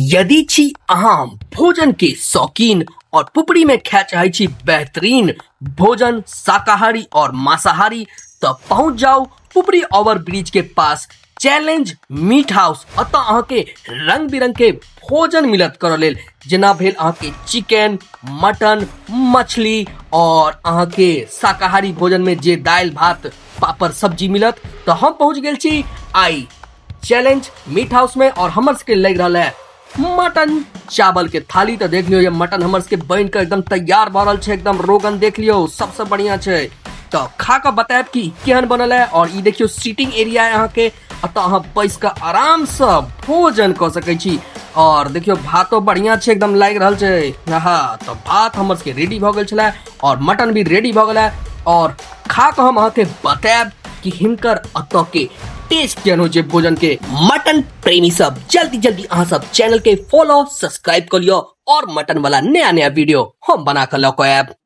यदि छी अहाँ भोजन के शौकीन और पुपरी में खाए चाहे छी बेहतरीन भोजन शाकाहारी और मांसाहारी, तो पहुंच जाओ पुपरी ओवर ब्रिज के पास चैलेंज मीट हाउस। अतः अहाँ के रंग बिरंग के भोजन मिलत करऽ लेल, जेना भेल अहाँ के चिकन, मटन, मछली और अहाँ के शाकाहारी भोजन में जे दालि भात पापड़ सब्जी मिलत। तो हम पहुंच गेल छी आई चैलेंज मीट हाउस में और हमर सबके लग रहा है मटन चावल के थाली। तो देख लियो, ये मटन हमर सबके बन के एकदम तैयार भऽ रहल छै, एकदम रोगन देख लियो सबसे बढ़िया छै। तो खा के बतायब कि केहन बनल है। और ई देखियो सीटिंग एरिया है अहाँ के, अतः अहाँ बैस के आराम से भोजन कऽ सकै छी। और देखियो भातो बढ़िया छै, एकदम लागि रहल छै। हाँ, तो भात हमर सबके रेडी भऽ गेल छलै और मटन भी रेडी भऽ गेलै। और खा के हम अहाँके बतायब कि हिनकर अतः के टेस्ट केहन होइ छै भोजन के। मटन प्रेमी सब जल्दी जल्दी अहाँ सब चैनल के फॉलो सब्सक्राइब कर लियो और मटन वाला नया नया वीडियो हम बना के लऽ के आयब।